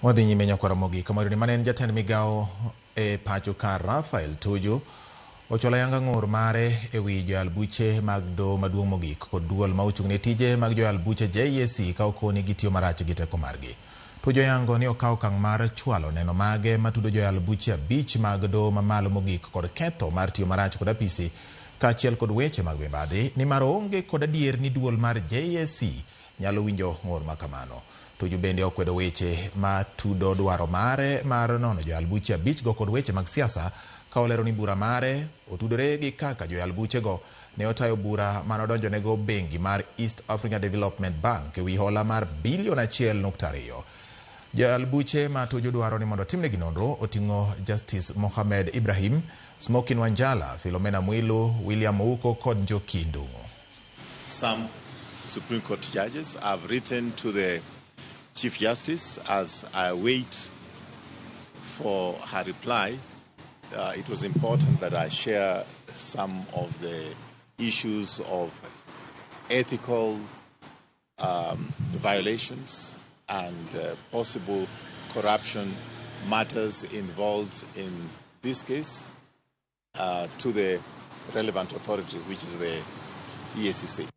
Wadhi nyime nyakwara mogik kamoro ni mane en jatend migawo e pacho ka Raphael Tuju ochwalo ayanga ng'ur mare e wi joyal buche mag doho maduong' mogik kod duol ma ochung' ne tije mag joyal buche JSC ka okoni gitiyo marach gi teko margi. Tuju oyango ni okawo okang' mar chwalo neno mage matudo joyal buche 5 mag doho mamalo mogik kod ketho mar tiyo marach kod apisi kaachiel kod weche mag mibadhi nimar oonge kod adier ni duol mar JSC nyalo winjo ng'ur ma kamano. Tuju bende okwedo weche ma tudo dwaro mare mar nono joyal buche 5 go kod weche mag siasa ka olero ni bura mare otudore gi kaka joyal buchego ne otayo bura manodonjonego bengi mar East Africa Development Bank e wi hola mar bilion 1.2. Joyal buche ma Tuju dwaro ni mondo otimnegi nonro oting'o Justice Mohamed Ibrahim, Smokin Wanjala, Philomena Mwilu, William Ouko kod Njoki Ndung'u. Some Supreme Court judges have written to the Chief Justice as I wait for her reply. It was important that I share some of the issues of ethical violations and possible corruption matters involved in this case to the relevant authority, which is the EACC.